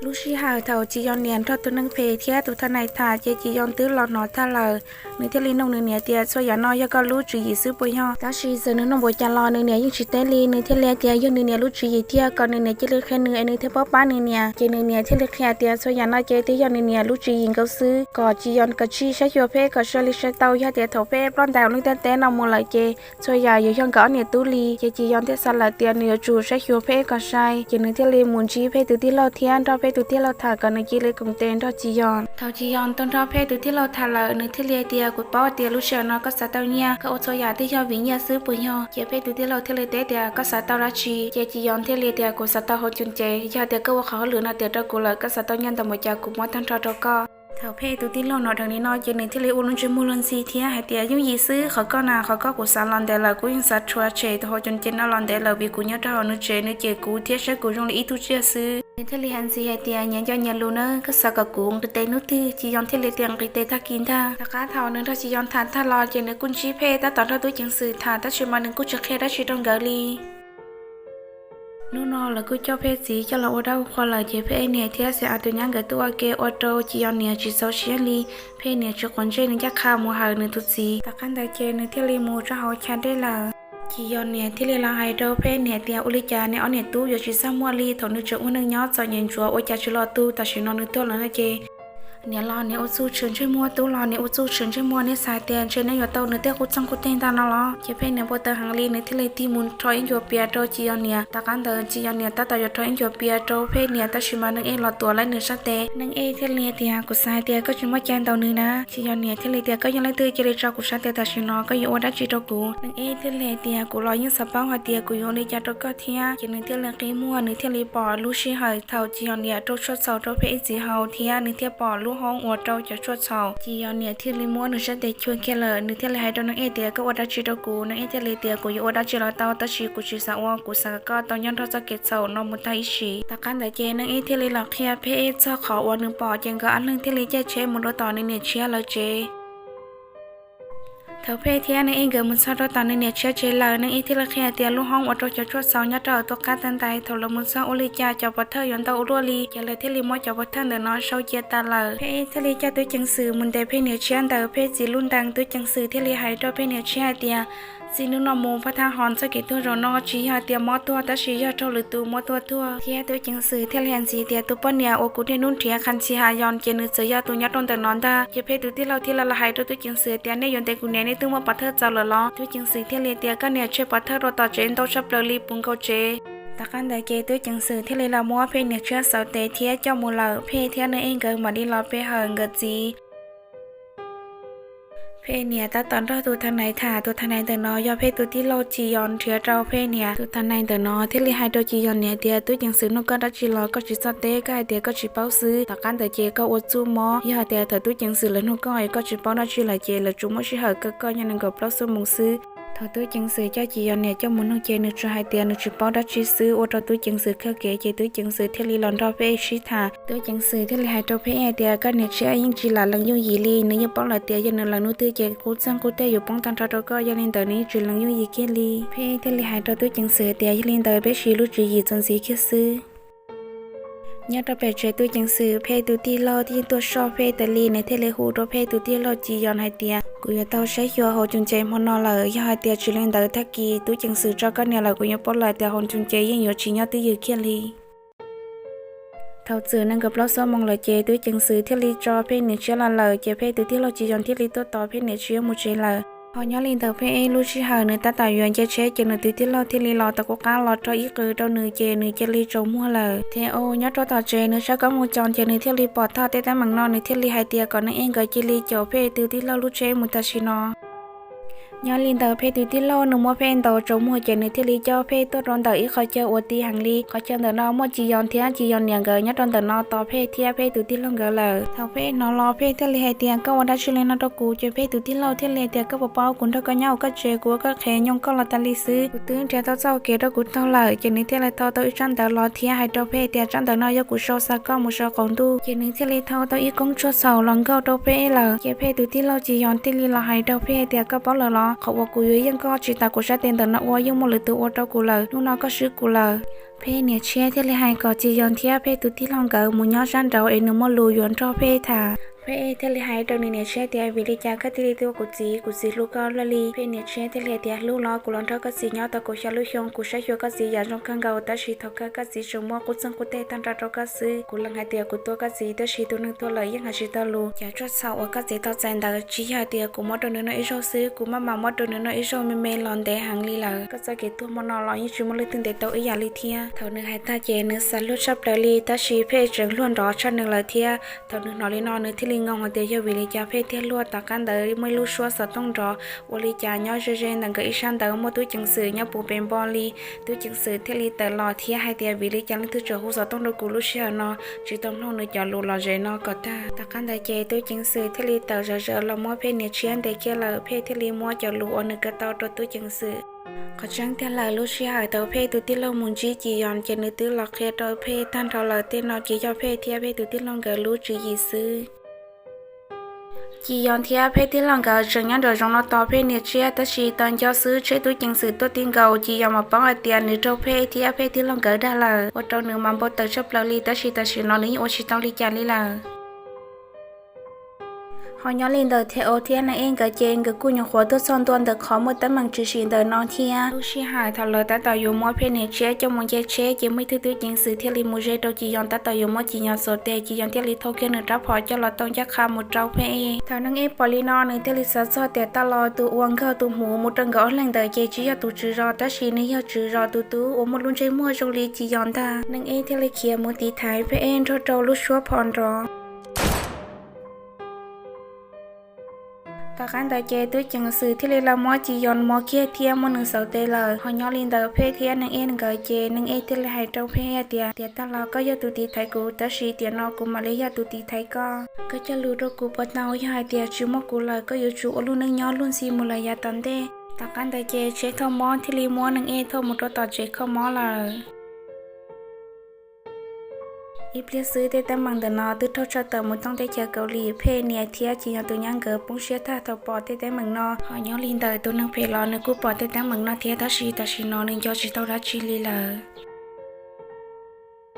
Lub sij hawm thaum Tsis Yos niam nrog tus neeg phem thiab tus thas nais tham ces Tsis Yos twb los hnov tag lawm. Nws thiaj li nug nws niam tias, txhua yam no yog koj lub tswv yim xwb puas yog? Tab sis txawm nws nug npaum cas los nws niam yeej tsis teb li. Nws thiaj li tias yog nws niam lub tswv yim tiag, kom nws niam cia li qhia nws es nws thiaj paub pab nws niam. Ces nws niam thiaj li qhia tias txhua yam no ces twb yog nws niam lub tswv yim nkaus xwb, kom Tsis Yos kom tsis saib xyuas Pheb kom sai li sai tau. Yog tias thaum Pheb ploj ntais lub ntiaj teb no mus lawm ces txhua yam yuav yog nkawd ob niam tub li. Ces Tsis Yos thiaj xav lawm tias nws yuav tsum saib xyuas Pheb kom sai. Ces nws thiaj li mus ntsib Pheb tus tij laug thiab nrog Pheb tus tij laug tham kom nws cia li koom tes nrog Tsis Yos. Thaum Tsis Yos tau nrog Pheb tus tij laug tham lawm, nws thiaj li hais tias, kuv paub tias lub sij hawm no koj xav tau nyiaj, koj ua txhua yam twb yog vim nyiaj xwb puas yog? Ces Pheb tus tij laug thiaj li teb tias, koj xav tau dab tsi? Ces Tsis Yos thiaj li tias, kuv xav tau hauv coo cev, yog tias koj ua qhov hauj lwm no tiav rau kuv lawm, koj xav tau nyiaj ntau npaum cas kuv muab tag nrho rau koj. Thaum Pheb tus tij laug hnov dheev li no ces nws thiaj li ua lub ntsej muag luag ntxhi thiab hais tias, yooj yim xwb, qhov koj na, qhov koj kuv xav los ntev lawm, kuv yeej xav rhuav tshem tus hauv coo cev no los ntev lawm vim kuv nyob rau hauv nws tsev, nws cem kuv thiab saib kuv zoo li ib tug tsiaj xwb. Nws thiaj li hais ntxiv hais tias, nyias nco nyias lus nawb, koj xav kom kuv nqis tes hnub twg? Tsis Yos thiaj li tias, nqis tes tag kis ntag. Tom qab thaum nws nrog Tsis Yos tham tag los ces nws kuj ntsib Pheb tab tom nrog tub ceev xwm tham, tab sis mas nws kuj tsis qhia dab tsi rau nkawd li. Hnub no lawv kuj coj Pheb txiv coj los ua dab ua qhua lawm ces Pheb niam thiab Xeev As tus nyab nkawd tuaj ua ke ua rau Tsis Yos niam tsis txaus siab li. Pheb niam tsis quav ntsej nws ncaj qha mus hawm nws tus txiv. Tom qab ntawd ces nws thiaj li mus rau hauv chav dej lawm. Tsis Yos niam thiaj li los hais rau Pheb niam tias, ua li cas neb ob niam tub yuav tsis txaj muag li, thaum nws tseem ua neej nyob txom nyem ntsuav ua cas tsis los tu, tam sim no nws tuag lawm no ces niam los niam ua txuj tshwm ntsej muag, tub los niam ua txuj tshwm ntsej muag, neb xav tias ntshe neb yuav tau nws tej qub txeeg qub teg ntag no los? Ces Pheb niam npau taws heev li, nws thiaj li tig mus rho ib ncuav pias rau Tsis Yos niam. Tom qab ntawd Tsis Yos niam tab tom yuav rho ib ncuav pias rau Pheb niam, tab sis mas Neej Ej los tuav lawm nws sab tes. Neej Ej thiaj li tias, kuv xav hais tias koj tsis muaj cai ntaus nws na. Tsis Yos niam thiaj li tias, koj yog leej twg cia li tso kuv sab tes tam sim no, koj yuav ua dab tsi rau kuv? Neej Ej thiaj li hais tias, kuv los yeej xav paub hais tias kuv yuav ua li cas rau koj thiab. Ces nws thiaj li qi muag, nws thiaj li pom lub sij hawm thaum Tsis Yos niam rau tshuaj txhaum rau Pheb ib txiv haus thiab nws thiaj pom lub hoob uas rau cov tshuaj txhaum. Tsis Yos niam thiaj li muab nws sab tes chua kiag lawm, nws thiaj li hais rau Neej Ej tias, koj ua dab tsi rau kuv? Neej Ej thiaj li tias, kuv yuav ua dab tsi los tau, tab sis kuv tsis xav ua, kuv xav kom koj tau nyob nrog txoj kev txhaum no mus tag ib sim. Tom qab ntawd ces Neej Ej thiaj li los qhia Pheb txog qhov uas nws pom, ces nkawd ob leeg thiaj li caij tsheb mus dua tom nws niam tshiab lawv tsev. Thaum Pheb thiab Neej Ej nkawd mus txog rau tom nws niam tshiab tsev lawm, Neej Ej thiaj li qhia tias lub hoob uas rau cov tshuaj txhaum nyob rau tom qab tag ntais, thaum lawv mus txog ua li cas cov pov thawj yuav ntau ua luaj li, ces lawv thiaj li muab cov pov thawj ntawm no sau cia tas lawm. Pheb thiaj li coj tub ceev xwm mus ntes Pheb niam tshiab ntawm Pheb txiv lub ntees. Tub ceev xwm thiaj li hais rau Pheb niam tshiab hais tias, txij hnub no mus Phab Thab Hos txoj kev tuag zaum no tsis yog tias mob tuag, tab sis yog raug lwm tus muab tua tuag. Thiab tub ceev xwm thiaj li hais ntxiv tias, tus poj niam uas kuv niaj hnub nrhiav Khas Ntxhi Has Yos, ces nws txawm yog tus nyob rau ntawm no ntag. Ces Pheb tus tij laug thiaj li los hais rau tub ceev xwm tias, nej yuav ntes kuv niam, nej twb muab pov thawj txaus lawm los? Tub ceev xwm thiaj li tias, koj niam tshem pov thawj rau tom tsev ntau tshaj plaws li puv nkaus tsev. Tom qab ntawd ces tub ceev xwm thiaj li los muab Pheb niam tshiab xauv tes thiab coj mus lawm. Pheb thiab Neej Ej nkawd mam li los pe hawm nkawd txiv. Pheb niam tab tom nrog tus thas nais tham, tus thas nais ntawm no yog Pheb tus tij laug Tsis Yos nrhiav rau Pheb niam. Tus thas nais ntawm no thiaj li hais rau Tsis Yos niam tias, tub ceev xwm nug koj dab tsi los koj tsis txhob teb, koj hais tias koj tsis paub xwb. Tom qab ntawd ces koj ua txuj mob, yog hais tias thaum tub ceev xwm lawv nug koj es koj tsis paub dab tsi lawm ces lawv tsuas muab sij hawm kaw koj nyob nees nkaum plaub xuab moos xwb. Thaum tub ceev xwm coj Tsis Yos niam coj mus nug ces nws tsuas hais tias nws tsis paub dab tsi xwb, ua rau tub ceev xwm kawg kev, ces tub ceev xwm thiaj li los nrog Pheb sib tham. Tub ceev xwm thiaj li hais rau Pheb hais tias, koj niam tshiab yeej tsis lam lees yooj yim li, nws yeej paub lawm tias yog nws lees hnub twg ces qub txeeg qub teg yuav poob tag nrho rau koj, yog li ntawd nws yeej tsis lees yooj yim kiag li. Pheb thiaj li hais rau tub ceev xwm tias, yog li ntawd peb siv lub tswv yim txuas ntxiv kiag xwb. Nyob rau pem tsev tub ceev xwm, Pheb tus tij laug yeej tuaj soj Pheb tas li, nws thiaj li hu rau Pheb tus tij laug Tsis Yos hais tias, kuv yuav tau saib xyuas hauv coo cev hmo no lawm, yog hais tias tsis li ntawd tag kis tub ceev xwm tso koj niam lawm, kuv yeej paub lawm tias hauv coo cev yeej yuav tsis nyob twj ywm kiag li. Thaum txwm nees nkaum plaub xuab moos lawm ces tub ceev xwm thiaj li tso Pheb niam tshiab los lawm, ces Pheb tus tij laug Tsis Yos thiaj li tuaj tos Pheb niam tshiab mus tsev lawm. Ho nyob li ntawd Pheb lub sij hawm nws tab tom yuav nce tsheb ces nws tus tij laug thiaj li los tau qub qab los rho ib qws rau nws ces nws cia li tsaus muag lawm. Thiab nyob rau tom tsev nws sab kob mus coos ces nws thiaj li pom Thoj tej teeb meem no, nws thiaj li hais tias kom Neej Ej nkawd cia li caum Pheb tus tij laug lub tsheb mus tam sim no. Nyob li ntawd Pheb tus tij laug nws muab Pheb ntaus tsaus muag ces nws thiaj li coj Pheb tuaj rau ntawm ib qhov chaw uas ti heev li. Qhov chaw ntawm no muaj Tsis Yos thiab Tsis Yos niam nkawd nyob rau ntawm no tos Pheb thiab Pheb tus tij laug nkawd lawm. Thaum Pheb hnov los Pheb thiaj li hais tias, koj ua dab tsi li no rau kuv? Ces Pheb tus tij laug thiaj li hais tias, koj puas paub kuv nrog koj nyob hauv koj tsev, kuv ua koj qhev nyooj koj los tas li xwb. Kuv twb nrhiav tau txoj kev rau kuv taug lawm. Ces nws thiaj li thau tau ib tsab ntawv los thiab hais rau Pheb tias, tsab ntawv no yog kuv sau xa koj mus saum qaum ntuj. Ces nws thiaj li thau tau ib koob tshuaj txhaum los nkaug rau Pheb lawm. Ces Pheb tus tij laug Tsis Yos thiaj li los hais rau Pheb tias, koj paub lawm los? Qhov uas kuv yuav yeej koj tsis tas kuv sab tes ntawm no ua yeej muaj lwm tus ua rau kuv lawm. Hnub no koj swb kuv lawm. Phej niam tshiab thiaj li hais kom Tsis Yoos thiab Phej tus tij laug nkawd mus nyob sab nraud es nws muaj lus yuav nrog Phej tham. Phej thiaj li hais rau nws niam tshiab tias, vim li cas koj thiaj li tuaj, kuv txiv, kuv txiv hlub koj luaj li. Phej niam tshiab thiaj li hais tias, hlub los kuv los nrog koj txiv nyob tau kaum xya lub xyoo, kuv saib xyuas koj txiv yam zoo kawg nkaus, tab sis thaum kawg koj txiv tsuas muab qub txeeg qub teg tag nrho rau koj xwb. Kuv lees hais tias kuv tuav koj txiv, tab sis tus neeg tuag lawm yeej hais tsis tau lus. Cov tshuaj txhaum uas koj txiv tau txais ntawd tsis yog hais tias kuv muab rau nws noj ib zaug xwb, kuv maj mam muab rau nws noj ib zaug me me los ntev heev li lawm. Koj txoj kev tuag hmo no los yeej tsis muaj leej twg ntev tau ib yam li thiab. Thaum nws hais tag ces nws xav luag tshaj plaws li, tab sis Phej tseem luag nrov tshaj nws lawm thiab. Thaum nws hnov li no nws thiaj li ngoo hais tias yog vim li cas Phej thiaj luag. Tom qab ntawd muaj ib lub suab xov tooj nrov, ua li cas nyob ze ze ntawm nkawd ib sab ntawd muaj tub ceev xwm nyob puv pes npo li. Tub ceev xwm thiaj li tawm los thiab hais tias, vim li cas leej twg tseem hu xov tooj rau kuv lub sij hawm no, tsis tau mloog nws cov lus lom zem no kom tag. Tom qab ntawd ces tub ceev xwm thiaj li tawm zom zaws los muab Phej niam tshiab ntes kiag lawm. Phej thiaj li muab cov lus uas nws kaw tau rau tub ceev xwm. Qhov tseeb tiag lawm, lub sij hawm thaum Phej tus tij laug mus ntsib Tsis Yoos ces nws twb los qhia rau Phej tag nrho lawm. Tej no ces yog Phej thiab Phej tus tij laug nkawd lub tswv yim xwb. Tsis Yoos thiab Phej tij laug nkawd tseem nyob nraum zoov no tos Phej niam tshiab, tab sis tos nco xwb tsheb tub ceev xwm tuaj ti nkaus. Tsis Yoos mam paub hais tias nws raug Phej thiab Phej tij laug nkawd dag lawm, ua rau nws mas npau taws tshaj plaws li, tab sis tam sim no nws yeej ua tsis tau li cas li lawm. Ho nyob li ntawm Thej Au thiab Neej Ej nkawd ces nkawd kuj nyuam qhuav tuaj txog ntua ntawm qhov muaj teeb meem tshwm sim ntawm no thiab. Lub sij hawm thaum lawv tab tom yuav muab Phej niam tshiab coj mus nce tsheb ces muaj ib tug tub ceev xwm thiaj li mus ze rau Tsis Yoos, tab tom yuav muab Tsis Yoos txuas tes. Tsis Yoos thiaj li thau kiag nws rab phom coj los tau ncaj qha mus rau Phej Ej. Thaum Neej Ej pom li no nws thiaj li xav txog tias tab los tus uas nkaug tus hmuv mus rau nkawd ob leeg ntawd ces tsis yog tus tswv zos, tab sis nws yog tswv zos tus tub uas muaj lub ntsej muag zoo li Tsis Yoos ntag. Neej Ej thiaj li khiav mus tiv thaiv Phej Ej nrog rau lub suab phom nrov. Tom qab ntawd ces tub ceev xwm thiaj li los muab Tsis Yoos mos kiag thiab muab nws xauv tes lawm. Ho nyob li ntawm Phej thiab Neej Ej nkawd ces Neej Ej thiaj li hais rau Phej Ej tias, tiam tag los koj yog tus tiv thaiv kuv, tab sis tiam no kuv mam li yog tus tiv thaiv koj. Koj cog lus rau kuv puas tau, yog hais tias tsis muaj kuv lawm koj yuav tsum ua lub neej nyob luag ntxhi mus lawm yav tom ntej. Tom qab ntawd ces tsheb thauj mob thiaj li muab Neej Ej thauj mus rau tom tsev kho mob lawm. Ib pliag xwb tej teeb meem ntawm no twb raug tshaj tawm mus thoob teb chaws Kaus Lim. Phej niam thiab Tsis Yoos tus nyab nkawd poob siab tag thaum pom tej teeb meem no. Ho nyob li ntawm tus neeg phem los nws kuj pom tej teeb meem no thiab, tab sis tam sim no nws nco tsis tau dab tsi li lawm.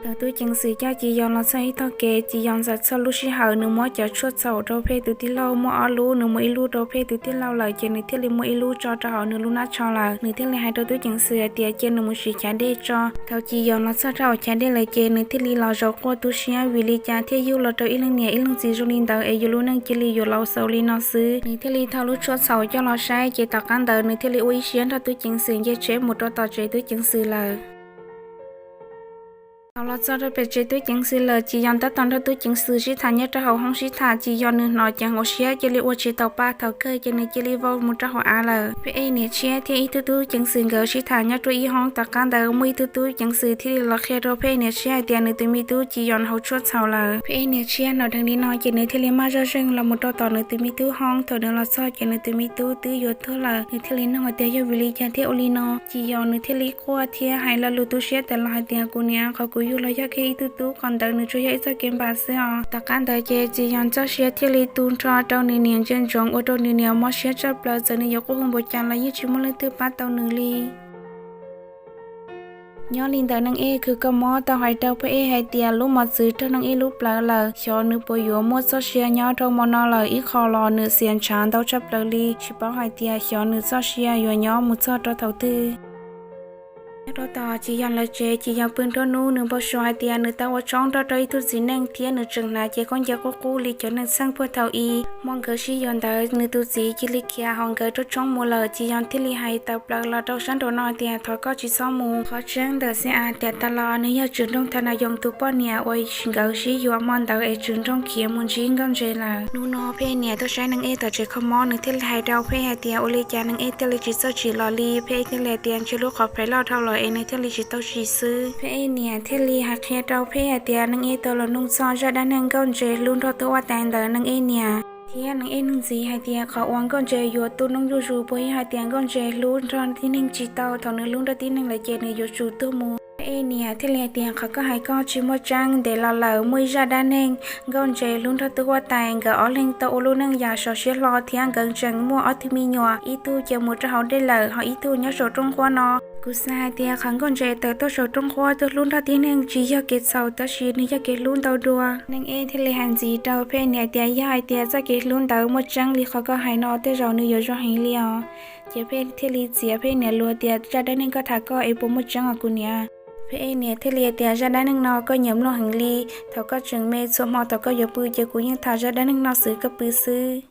Thaum tub ceev xwm coj Tsis Yoos los txog ib tog kev, Tsis Yoos txawm txog lub sij hawm nws muab cov tshuaj txhaum rau Phej tus tij laug muaj ob lub, nws muab ib lub rau Phej tus tij laug lawm ces nws thiaj li muab ib lub tso rau hauv nws lub hnab tsho lawm. Nws thiaj li hais rau tub ceev xwm hais tias cia nws mus siv chav dej tso. Thaum Tsis Yoos los txog rau hauv chav dej lawm ces nws thiaj li los zaum quaj tu siab vim li cas thiaj yug los rau ib leej niam ib leej txiv zoo li ntawd es yus lub neej cia li yuav laus xaus li no xwb. Nws thiaj li thau lub tshuaj txhaum coj los saib ces tom qab ntawd nws thiaj li ua ib siab nrog tub ceev xwm nce tsheb mus rau tom tsev tub ceev xwm lawm. Thaum los txog rau pem tsev tub ceev xwm lawm, Tsis Yoos tab tom nrog tub ceev xwm sib tham nyob rau hauv hoob sib tham. Tsis Yoos nws hnov ceev hauv siab cia li ua tsis tau pa, thaum kawg ces nws cia li vau mus rau hauv av lawm. Phej Ej niam tshiab thiab ib tug tub ceev xwm nkawd sib tham nyob rau ib hoob. Tom qab ntawd muaj ib tug tub ceev xwm thiaj li los qhia rau Phej Ej niam tshiab hais tias nws tus me tub Tsis Yoos haus tshuaj txhaum lawm. Phej Ej niam tshiab hnov dheev li no ces nws thiaj li maj zoj zeeg los mus rau tom nws tus me tub hoob. Thaum nws los txog ces nws tus me tub twb yuav tuag lawm. Nws thiaj li nug hais tias yog vim li cas thiaj ua li no. Tsis Yoos nws thiaj li quaj thiab hais lo lus tu siab tawm los hais tias kuv niam, qhov kuv yug los yog kiag ib tug tub, qhov ntawd nws tsuas yog ib txoj kev npam xwb os. Tom qab ntawd ces Tsis Yoos txoj sia thiaj li tu nrho rau nws niam ntsia ntsoov ua rau nws niam mob siab tshaj plaws, txawm nws yuav quaj hu npaum cas los yeej tsis muaj leej twg pab tau nws li. Nyob li ntawm Neej Ej khwv kho mob tau hais rau Phej Ej hais tias lub mos txwv raug Neej Ej lub plawv lawm, xyov nws puas yuav muaj txoj sia nyob rau hmo no lawm, ib qho los nws xiam ntshav ntau tshaj plaws li, tsis paub hais tias xyov nws txoj sia yuav nyob mus txog rau thaum twg. Nyob rau tom Tsis Yoos lawv tsev, Tsis Yoos pw nruab hnub nws npau suav hais tias nws tau ua tshoob nrog rau ib tug txiv neej thiab nws tseem hnav cev khaub ncaws qub qub li cov neeg txheej puag thaum i. Hmo nkawd sib yuav ntawd nws tus txiv cia li khiav hos nkawd raug tshoob mus lawm. Tsis Yoos thiaj li hais tawm plaws los rau sab nraum no tias thov koj tsis txhob mus. Qhov tseeb ntawm Xia As tiam tas los nws yog Tswv Nroog Thas Nas Yoos tus poj niam uas nkawd sib yuav hmo ntawd es Tswv Nroog khiav mus ntsib Nkauj Ntses lawm. Hnub no Phej niam tuaj saib Neej Ej tom tsev kho mob, nws thiaj li hais rau Phej Ej hais tias ua li cas Neej Ej thiaj li tsis txawj tsim los li. Phej Ej thiaj li hais tias ntshe lub qhov phev loj dhau lawm es nws thiaj li tsis tau tsim xwb. Phej Ej niam thiaj li hais qhia rau Phej Ej hais tias Neej Ej tau los nug txog zaj dab neeg Nkauj Ntses hlub nrog tub huab tais ntawm Neej Ej niam thiab Neej Ej neeg ntxiv hais tias qhov uas Nkauj Ntses yuav tu noob zuj zus puas yog hais tias Nkauj Ntses hlub nrog tib neeg tsis tau, thaum nws hlub nrog tib neeg lawm ces nws yuav tsum tuag mus. Phej Ej niam thiaj li hais tias qhov koj hais ko tsis muaj tseeb, ntev los lawm muaj ib zaj dab neeg Nkauj Ntses hlub nrog tub huab tais, nkawd ob leeg tau ua lub neej yam sov siab hlo thiab nkawd tseem muaj ob tug me nyuam, ib tug ces mus rau hauv dej lawm ho ib tug nyob saum rooj nquab no. Kuv xav hais tias qhov nkauj ntse tawm tuaj saum rooj quab tuaj hlub nrog tib neeg tsis yog kev txhaum, tab sis nws yog kev hlub ntau dua. Neej Ej thiaj li hais ntxiv rau Phej niam tias yog hais tias txoj kev hlub ntawd muaj tseeb li qhov koj hais no tej zaum nws yuav zoo heev li os. Ces Phej thiaj li txiav Phej niam lus tias zaj dab neeg koj tham koj es puas muaj tseeb os kuv niam? Phej niam thiaj li tias zaj dab neeg no koj nyiam mloog heev li, thaum koj tseem me txhua hmo thaum koj yuav pw ces kuv yeej tham zaj dab neeg no xwv koj pw xwb.